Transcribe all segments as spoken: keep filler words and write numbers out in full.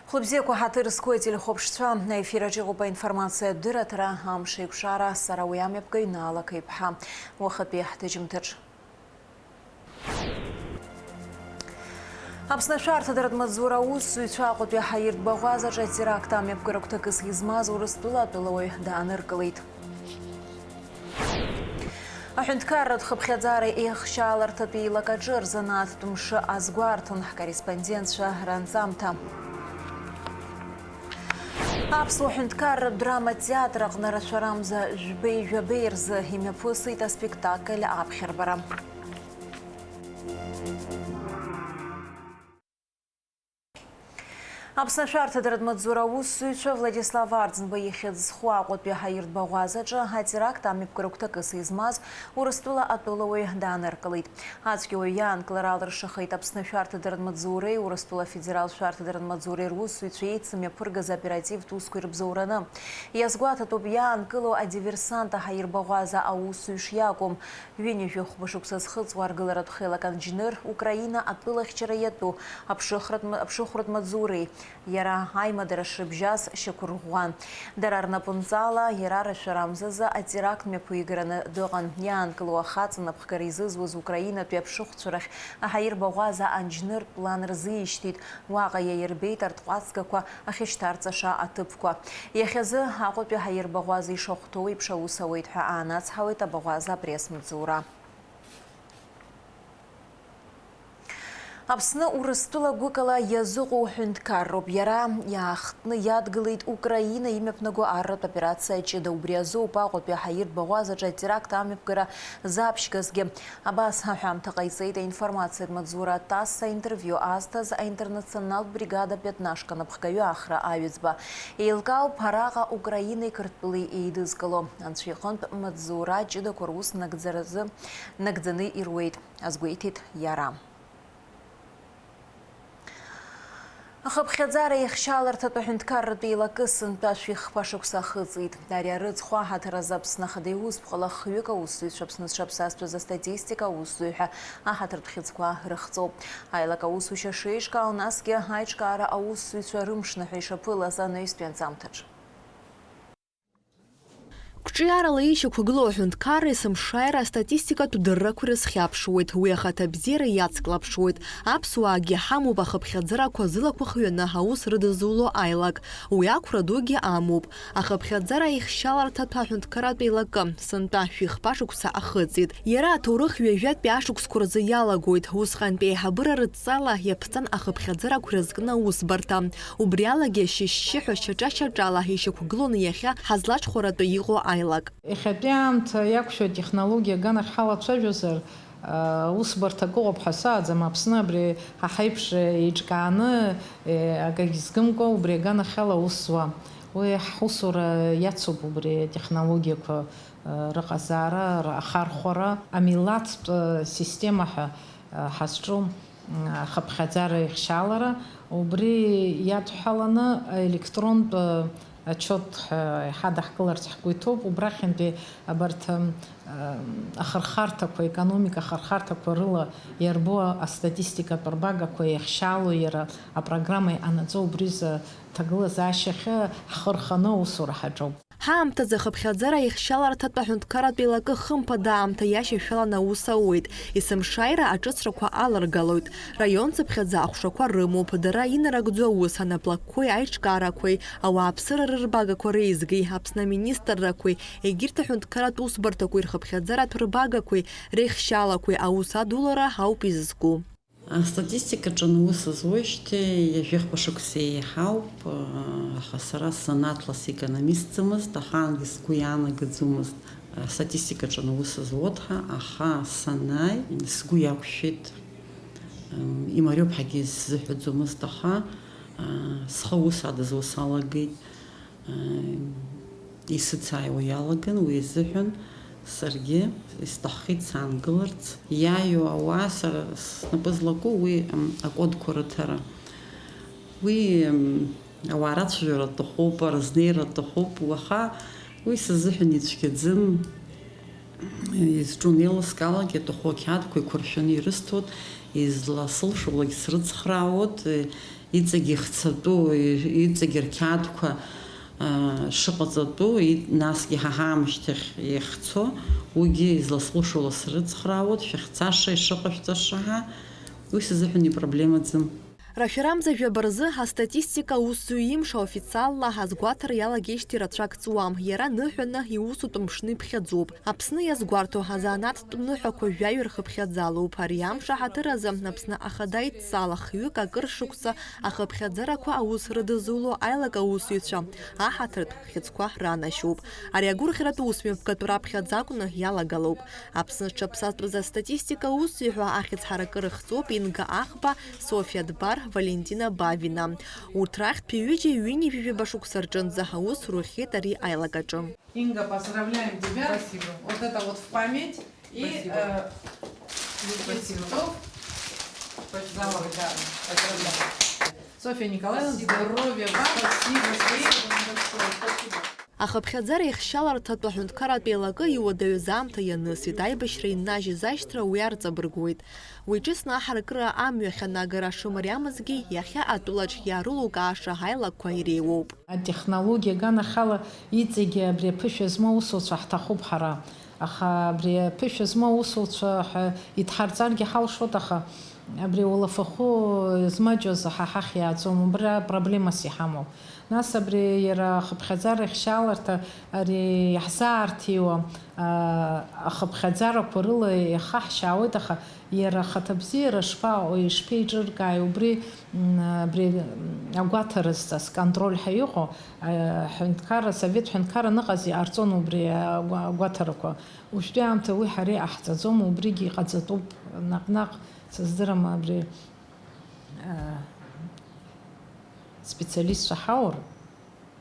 Хәлыбзиақәа ҳаҭыр зқәу ателехәаԥшцәа, аефир аҿы иҟоуп аинформациатә дырраҭара, амш еиқәшара, сара уи амҩаԥгаҩ Наала Қеиԥҳа. Уахатәи ҳҭыжьымҭаҿ. Аԥсны ашәарҭадаратә маҵзура аусзуҩцәа Аҟәатәи аҳаиртә баӷәазаҿы атеракт амҩаԥгара гәҭакыс измаз Урыстәыла атәылауаҩ дааныркылеит. Аҳәынҭқарратә хыԥхьаӡара еихшьааларҭатә еилакаҿы рзанааҭтә мшы азгәарҭон ҳкорреспондентцәа ранҵамҭа. Аԥсуа ҳәынҭқарратә драматә театр аҟны рацәарамза жәбеи жәабеи рзы имҩаԥысит аспектакль аԥхьарбара. Аԥсны ашәарҭадаратә маҵзура аусзуҩцәа Владислав Арӡынба ихьӡ зху Аҟәатәи аҳаиртә баӷәазаҿы атеракт амҩаԥгара гәҭакыс измаз Урыстәыла атәылауаҩ дааныркылеит. Ацәгьауаҩ иаанкылара алыршахеит Аԥсны ашәарҭадаратә маҵзуреи Урыстәыла афедералтә шәарҭадаратә маҵзуреи русзуҩцәа еицымҩаԥыргаз аоперативтә усқәа ирыбзоураны. Иазгәаҭатәуп иаанкылоу адиверсант аҳаирбаӷәаза аусзуҩ шиакәым. Ҩынҩажәи хәба шықәса зхыҵуа аргыларатә хеилак анџьныр Украина атәылахьчара иатәу аԥшыхратә ма-, аԥшыхәратә маҵзуреи иара аимадара шрыбжьаз шьақәырӷәӷәан. Дара рнапынҵала иара рашәарамзазы атеракт мҩаԥигараны дыҟан. Иаанкылоу ахаҵа напхгара изызуз Украинатәи аԥшыхәцәа рахь аҳаирбаӷәаза анџьныртә план рзишьҭит. Уаҟа иаирбеит арҭҟәацгақәа ахьышьҭарҵаша аҭыԥқәа. Иахьазы Аҟәатәи аҳаирбаӷәаза ишахәҭоу еиԥш аус ауеит ҳәа аанацҳауеит абаӷәаза апресс-маҵзура. Аԥсны Урыстәыла гәыкала иазыҟоу ҳәынҭқарроуп. Иара иаахтны иадгылеит Украина имҩаԥнаго арратә операциа ҷыда. Убри азоуп Аҟәатәи аҳаиртә баӷәазаҿы атеракт амҩаԥгара заԥшьгазгьы. Абас аҳәамҭа ҟаиҵеит аинформациатә маҵзура ТАСС аинтервиу азҭаз аинтернационалтә бригада Пятнашка напхгаҩы Ахра Аҩӡба. Еилкаауп араҟа Украинеи Қырҭтәылеи еидызкыло. Анцәа иҟынтә маҵзура ҷыдақәа рус нагӡаразы нагӡаны ируеит, азгәеиҭеит иара. Ахыԥхьаӡара еихшьааларҭатә аҳәынҭқарратә еилакы сынтәа шәихԥа шықәса ахыҵит. Ари арыцхә аҳаҭыр азы Аԥсны Ахада иусԥҟала хҩык аусзуҩцәа Аԥсны зҽаԥсазтәыз астатистика аусзуҩ ҳәа аҳаҭыртә хьыӡқәа рыхҵоуп. Аилак аусушьа шеиҿкаау, насгьы аиҿкаара аусзуҩцәа рымшны ҳәа ишаԥылаз анаҩстәи анҵамҭаҿ. Қәҿиарала ишьақәгылоу аҳәынҭқарра есымшааира астатистикатә дыррақәа ирызхьаԥшуеит. Уи ахаҭабзиара иацклаԥшуеит. Аԥсуаагьы ҳамоуп ахыԥхьаӡарақәа зылақәа хҩаны аус рыдызуло аилак. Уи ақәра дугьы амоуп. Ахыԥхьаӡара аихшьаларҭатә аҳәынҭқарратә еилакы сынтәа шәихԥа шықәса ахыҵит. Иара аҭоурых ҩажәатәи ашықәсқәа рзы иалагоит. Усҟантәи аиҳабыра рыдҵала иаԥҵан ахыԥхьаӡарақәа ирызкны аусбарҭа. Убри алагьы шьышьшьыҳәа шьаҿа-шьаҿала ишьақәгылоны иахьа ҳазлаҽхәаратәы иҟоу аилак. Иахьатәи аамҭа иақәшәо атехнологиа аганахь ҳалацәажәозар, усбарҭак ыҟоуп ҳәа сааӡам. Аԥсны абри ҳа ҳаиԥш еиҿкааны, акагь згымкәа убри аганахьала аус зуа. Уи ҳусура иацуп убри атехнологиақәа рыҟазаара, ахархәара, амилаҭтә система ҳәа ҳазҿу ахыԥхьаӡара ихшьалара, убри иадҳәаланы аелектронтә отчет ҳәа иҳадаҳкыларц ҳгәы иҭоуп. Убрахьынтәи абарҭ ахырхарҭақәа, економика ахырхарҭақәа рыла иарбоу астатистикатә рбагақәа иахьшьаало иара апрограмма иҟанаҵо, убри рзы ҭагылазаашьахь ҳхы рханы аусура ҳаҿуп. Ҳаамҭазы ахыԥхьаӡара ихшьаларҭатә аҳәынҭқарратә еилакы хымԥада аамҭа иашьашәаланы аус ауеит, есымшааира аҿыцрақәа аларгалоит. Раионцыԥхьаӡа аҟәшақәа рымоуп, дара инарыгӡо аус анаплакқәеи аиҿкаарақәеи, ауааԥсыра рырбагақәа реизгеи, Аԥсны аминистррақәеи, егьырҭ аҳәынҭқарратә усбарҭақәеи рхыԥхьаӡаратә рбагақәеи реихшьалақәеи аус адулара ауп изызку. Астатистикаҿы аус зуеижьҭеи ҩажәи хәба шықәса еиҳауп, аха сара санаҭла секономистӡамызт, ахаангьы сгәы иаанагаӡомызт астатистикаҿы аус зуеит ҳәа, аха санааи, сгәы иақәшәеит, имариоуп ҳәагьы сзыҳәаӡомызт, аха схы аус адызуа салагеит. Исыцааиуа иалаган, уи азыҳәан саргьы исҭаххеит саангыларц. Иааиуа ауаа сара снапы злаку уи, м, акодқәа рыҭара. Уи, м, ауаа рацәажәара аҭахуп, рызнеира аҭахуп, уаха уи сызыҳәан ицәгьаӡым. Изҿу неилыскаалак иаҭаху ақьаадқәа еиқәыршәаны ирысҭоит. Изласылшоулагь срыцхраауеит, иҵегь ихцатәу, иҵегь рқьаадқәа, а, шыҟаҵатәу, и-, насгьы ҳа ҳаамышьҭахь иахьцо, уигьы изласылшоула срыцхраауеит, шәахьцаша, ишыҟашәҵаша ҳәа, уи сзыҳәан ипроблемаӡам. Рашәарамза жәаба рзы астатистика аусзуҩ имш официалла азгәаҭара иалагеижьҭеи рацәак ҵуам, иара ныҳәаны иусутә мшны иԥхьаӡоуп. Аԥсны иазгәарҭо азанааҭтә ныҳәақәа жәаҩа рхыԥхьаӡалоуп. Ари амш аҳаҭыразы Аԥсны Ахада идҵала хҩык акыр шықәса ахыԥхьаӡарақәа аус рыдызуло аилак аусзуҩцәа аҳаҭыртә хьыӡқәа ранашьоуп. Ари агәырӷьаратә усмҩаԥгатә раԥхьаӡа акәны иалагалоуп. Аԥсны зҽаԥсазтәыз астатистика аусзуҩ ҳәа ахьӡ ҳаракы рыхҵоуп Инга Ахба, Софиа Дбар, Валентина Бавина. Урҭ рахьтә ҩыџьа ҩынҩажәи жәаба шықәса рҿынӡа аус рухьеит ари аилакаҿы. Инга, поздравляем тебя. Спасибо. Вот это вот в память. И, Спасибо. э, Спасибо. Цветов. Спасибо. Зала, да. Поздравляю. Софья Николаевна, Спасибо. Здоровья вам. Спасибо. И Спасибо. Спасибо. Ахыԥхьаӡара ихшьаларҭатә аҳәынҭқарратә еилакы иуадаҩыз аамҭа ианысит, аибашьра иннажьыз ашьҭра уи арҵабыргуеит. Уи ҿыцны аҳаракыра амҩахь анагара шымариамызгьы, иахьа атәылаҿ иаарылукааша аилакқәа иреиуоуп. Атехнологиа аганахьала иҵегьы абри аԥышәа змоу аусуцәа ҳҭахуп ҳара. Аха абри аԥышәа змоу аусуцәа ҳәа идҳарҵаргьы ҳалшоит, аха абри ауалафахәы змаҷыз ҳа ҳахь иааӡом, убра проблемас иҳамоуп. Нас абри иара ахыԥхьаӡара ихшьааларҭа, ари иаҳзаарҭиуа, а, ахыԥхьаӡарақәа рыла иахаҳшьаауеит, аха иара ахаҭабзиара шԥаҟоу, ишԥеиҿыркааи, убри, м, абри агәаҭаразҵаз, контроль ҳәа иҟоу, а, ҳәынҭқарра, Совет ҳәынҭқарра аныҟаз иҟарҵон убри агәа-, агәаҭарақәа. Уажәтәи аамҭа уи ҳара иҟаҳҵаӡом, убригьы иҟаҵатәуп наҟ-наҟ, сыздырам, абри, а, специалистцәа ҳаур,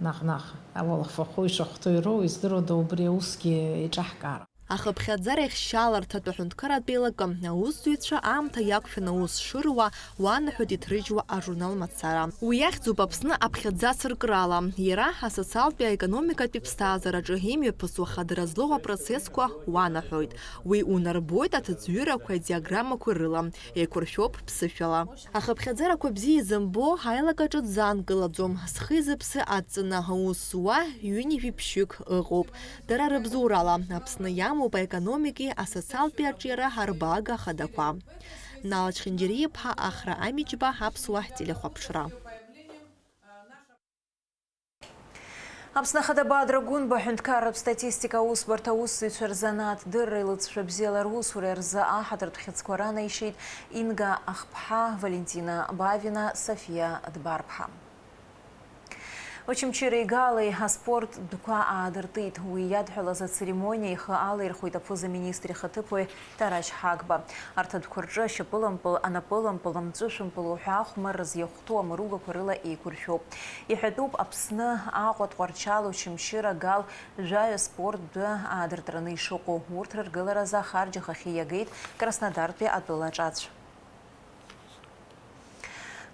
наҟ-наҟ, ауалафахәы ишахәҭоу ироуа, издыруада убри аусгьы еиҿаҳкаара? Ахыԥхьаӡара ихшьааларҭатә аҳәынҭқарратә еилакы аусзуҩцәа аамҭа иақәшәаны аус шыруа уанаҳәоит иҭрыжьуа ажурнал мацара. Уи иахьӡуп Аԥсны аԥхьаӡа цыркрала. Иара асоциалтәи аекономикатәи ԥсҭазаараҿы имҩаԥысуа хадара злоу апроцессқәа уанаҳәоит. Уи унарбоит аҭыӡҩырақәеи адиаграммақәеи рыла, еиқәыршәоуп ԥсышәала. Ахыԥхьаӡарақәа бзиа изымбо аилак аҿы дзаанкылаӡом, зхи зыԥси адҵаны аус зуа ҩынҩажәи ԥшьҩык ыҟоуп. Дара рыбзоурала, Аԥсны иамоуп аекономикеи асоциалтәи аҿиара арбаага ахадақәа. Нал Чхинџьариа-иԥҳа, Ахра Амиџьба, Аԥсуа телехәаԥшра. Аԥсны Ахада Бадра Гәынба аҳәынҭқарратә статистика аусбарҭа аусзуҩцәа рзанааҭ дырреи лыҵшәа бзиала русуреи рзы аҳаҭыртә хьыӡқәа ранеишьеит Инга Ахԥҳа, Валентина Бавина, Софиа Дбарԥҳа. Очамчыреи Галеи аспорт дәқәа аадыртит. Уи иадҳәалаз ацеремониа ихы алаирхәеит аԥыза-министр ихаҭыԥуаҩ Тарашь Ҳагба. Арҭ адәқәа рҿы ашьапылампыл, анапылампыл, амҵәышәымпыл уҳәа ахәмарра зиахәҭоу амыругақәа рыла еиқәыршәоуп. Иҳәатәуп Аԥсны, Аҟәа, Тҟәарчал, Очамчыра, Гал, жәаҩа спорт дәы аадыртраны ишыҟоу. Урҭ рыргыларазы ахарџь ахахьы иагеит Краснодартәи атәыла аҿацә.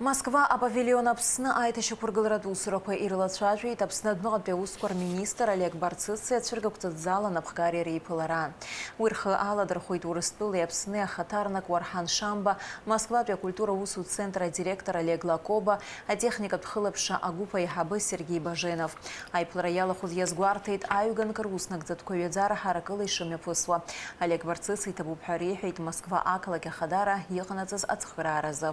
Москва апавилион Аԥсны аиҭашьақәыргыларатә усурақәа ирылацәажәеит Аԥсны адәныҟатәи аусқәа рминистр Олег Барцыци ацәыргақәҵатә зал анапхгареи реиԥылара. Уи рхы аладырхәеит Урыстәылеи Аԥсни ахаҭарнак Уарҳан Шамба, Москватәи акультура усу центр адиректор Олег Лакоба, атехникатә хылаԥшра агәыԥ аиҳабы Сергеи Баженов. Аиԥылара иалахәыз иазгәарҭеит аҩганк руснагӡатәқәа ҩаӡара ҳаракыла ишымҩаԥысуа. Олег Барцыц иҭабуп ҳәа реиҳәеит Москва ақалақь ахадара иҟанаҵаз ацхырааразы.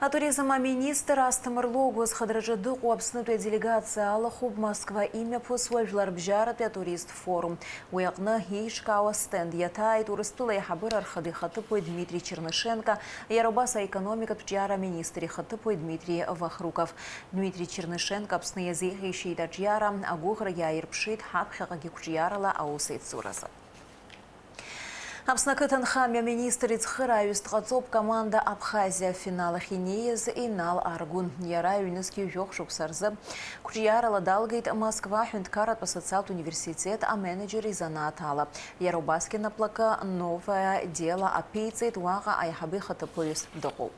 Атуризм аминистр Асҭамыр Логәуа зхадраҿы дыҟоу Аԥснытәи аделегациа алахәуп Москва имҩаԥысуа жәларбжьаратәи атурист форум. Уи аҟны еиҿкаауа стенд иаҭааит Урыстәыла аиҳабыра рхада ихаҭыԥуаҩ Дмитри Чернышенко, иара убас аекономикатә ҿиара аминистр ихаҭыԥуаҩ Дмитри Вахруков. Дмитри Чернышенко Аԥсны иазеиӷьеишьеит аҿиара, агәыӷрагьы ааирԥшит ҳаԥхьаҟагьы қәҿиарала аус еицуразы. Аԥсны ақыҭанхамҩа аминистр ицхырааҩыс дҟаҵоуп команда Абхазиа афинал ахь инеиз Инал Аргәын. Иара ҩнызқьи жәохә шықәса рзы қәҿиарала далгеит Москва аҳәынҭқарратә асоциалтә университет аменеџьер изанааҭ ала. Иара убасгьы анаплакы Новое дело аԥиҵеит, уаҟа аиҳабы ихаҭыԥуаҩыс дыҟоуп.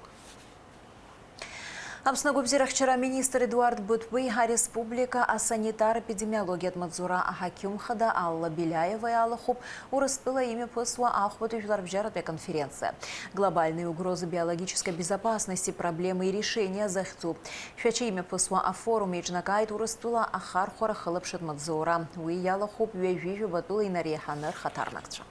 Аԥсны агәабзиарахьчара аминистр Едуард Бытбеи ареспублика асанитар-епидемиологиатә маҵзура аҳақьым хада Алла Беляева иалахәуп Урыстәыла имҩаԥысуа ахәбатәи жәларбжьаратәи аконференциа. Глобальные угрозы биологической безопасности, проблемы и решения захьӡу Шәача имҩаԥысуа афорум еиҿнакааит Урыстәыла ахархәара хылаԥшратә маҵзура. Уи иалахәуп ҩажәи жәабатәыла инареиҳаны рхаҭарнакцәа.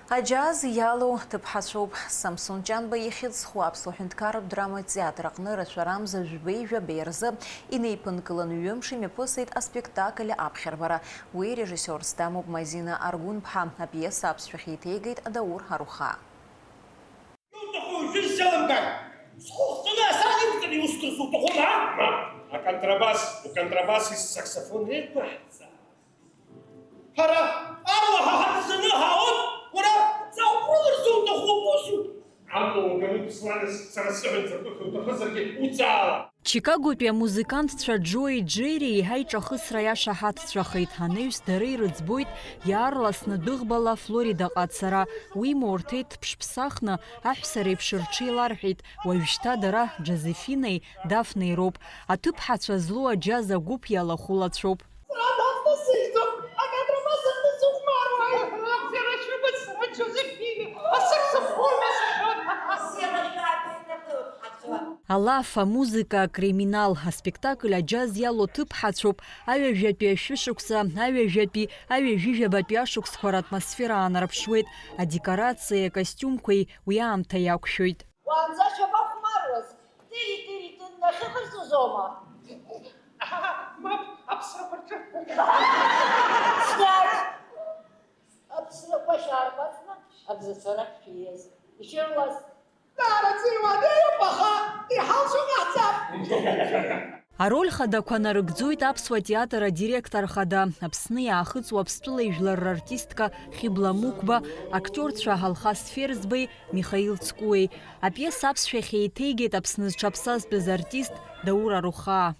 Аџьаз иалоу ҭыԥҳацәоуп. Самсон Ҷанба ихьӡ зху аԥсуа ҳәынҭқарратә драматә театр аҟны рашәарамза жәбеи жәабеи рзы инеиԥынкылан ҩымш имҩаԥысит аспектакль аԥхьарбара. Уи режиссиорс дамоуп Мадина Аргәынԥҳа, апиеса аԥсшәахь еиҭеигеит Даур Арухаа. Иуҭаху уажәы сзеилымкааит. Схы хҵәаны асаан иқәҵаны иусҭар суҭахума, а? Мап, аконтрабас, уконтрабас исаксофон еиқәаҳҵа. Ҳара арлаҳа ҳаҭцаны ҳаауеит, уара ҵаҟәрылар зуҭаху усу? Амла уганы Беслан, сара сыҳәан закәытә уҭахызаргьы уҵаала. Чикаготәи амузыкантцәа Џьои Џьери еиҳа иҿахысра иашаҳаҭцәахеит, анаҩс дара ирыӡбоит иаарласны дәыӷбала Флоридаҟа ацара. Уимоу, рҭеиҭԥш ԥсахны, аҳәса реиԥш рҽеиларҳәеит, уажәшьҭа дара Џозефинеи Дафнеи роуп. Аҭыԥҳацәа злоу аџьаз агәыԥ иалахәылацәоуп. Сара дафна сыхьӡуп, аконтрабас аҟны сыхәмаруеит. Сара шәыбац, сара Џозефина, асаксофон асыхьоит. Алаф, амузыка, акриминал, аспектакль аџьаз иалоу ҭыԥҳацәоуп, аҩажәатәи ашәышықәса, аҩажәатәи, аҩажәижәабатәи ашықәсқәа ратмосфера аанарԥшуеит, адекорациеи акостиумқәеи уи аамҭа иақәшәоит. Уаанӡа шәабахәмаруаз, тири-тири-тын нахьыҟарҵозоума? Мап, аԥсрақәа рҿы. Снаг! Аԥсрақәа шәаарбацны абзацәа рахь шәииаз. Ишәырлас. Даараӡа иуадаҩуп, аха иҳалшо ҟаҳҵап. Ароль хадақәа нарыгӡоит Аԥсуа театр адиректор хада, Аԥсны иаахыҵуа Аԥстәыла ижәлар рартистка Хьыбла Мықәба, актиорцәа Алхас Ферзбеи, Михаил Цкуеи. Апиеса аԥсшәахь еиҭеигеит Аԥсны зҽаԥсазтәыз артист Даур Арухаа.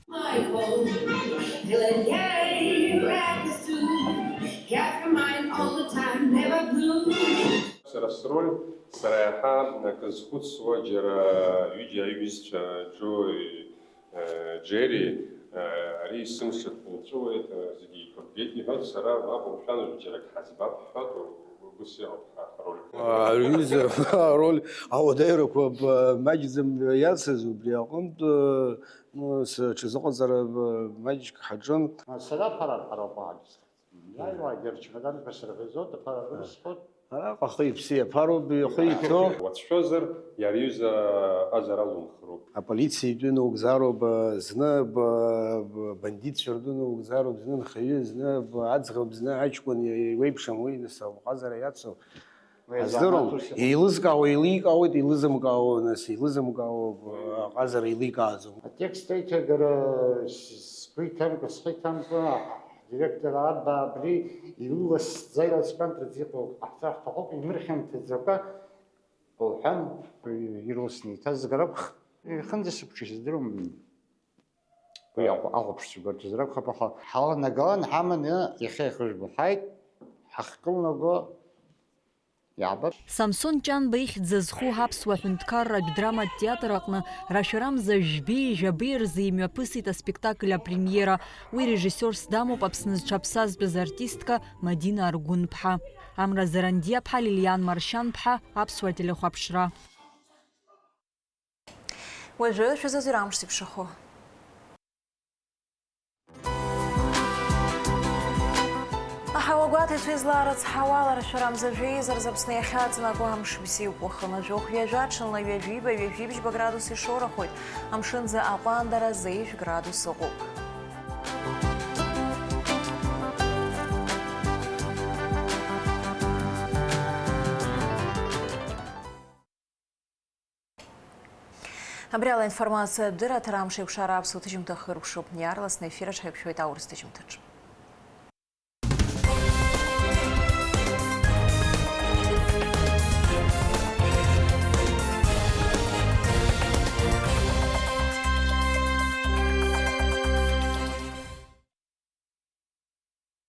Сара сроль, сара иаҳа акы зхәыцуа, џьара ҩыџьа аиҩызцәа Џьои, э, Џьери, э, ари есымша дҵәыуеит, э, зегьы еиқәыргеит, иҳәоит, сара мап, умшәан, уажә џьарак ҳаӡбап, ҳҳәоит, у-, у-, ус иҟоуп ҳа ҳароль. Аҩыза ароль ауадаҩрақәа б-, маҷӡам иацыз, убри аҟынтә, э, ну, сыҽазыҟаҵара б-, маҷк ҳаҿын. Сара аԥара арҳароуп аҳәыс. Иааиуаагьы рчемоданқәа сырҳәазоит, аԥара рылсхуеит. Араҟа ахи-ԥси аԥароуп, ихы иҭоу. Уацәшәозар, иара иҩыза аҟазара лумхроуп. Аполициа итәы наугӡароуп, зны б-, б-, бандитцәа ртәы наугӡароуп, зны нхаҩы, зны б-, аӡӷаб, зны аҷкәын, иеиуеиԥшым уи, нас, аҟазара иацу. Уи аздыруам. Азамаҭ ус иҟоуп. Еилызкаауа еиликаауеит, еилызымкаауа, нас, еилызымкаауа, б-, аҟазара еиликааӡом. Атекст аиҭагара с-, сгәы иҭамкәа, схы иҭамкәа, Директор, аба, абри илыласӡа иласгәамҭаӡа иҟоу ҟаҳҵар ҳҭахуп, имырхьанҭаӡакәа, лҳәан, ирласны иҭазгар акәхап. Ихынӡасыԥҽыз здыруам. Уи ахә-, ахәаԥшцәа гәарҭозар акәхап, аха ҳаланагалан, ҳаманы иахьа ихыжәбо ҳааит, ҳахькылнаго. Иаабап. Самсон Ҷанба ихьӡ зызху аԥсуа ҳәынҭқарратә драматә театр аҟны рашәарамза жәбеи жәабеи рзы имҩаԥысит аспектакль апремиера. Уи режиссиорс дамоуп Аԥсны зҽаԥсазтәыз артистка Мадина Аргәынԥҳа. Амра Зарандиаԥҳа, Лилиан Маршьанԥҳа, Аԥсуа телехәаԥшра. Уажәы шәазыӡырҩ амш зеиԥшрахо. Аҳауа гәаҭа ицәа излаарыцҳауа аларшәарамза жәеиза рзы Аԥсны иахьаҵанакуа амш бзиоуп. Уахынла жәохә ҩажәа, ҽынла ҩажәиба, ҩажәибжьба градус ишоурахоит. Амшынӡы аҟәандара зеижә градус ыҟоуп. Абри ала информациатә дырраҭара амш еиқәшара аԥсуа ҭыжьымҭа хыркәшоуп. Иаарласны ефир аҿы ҳаиқәшәоит аурыс ҭыжьымҭаҿы.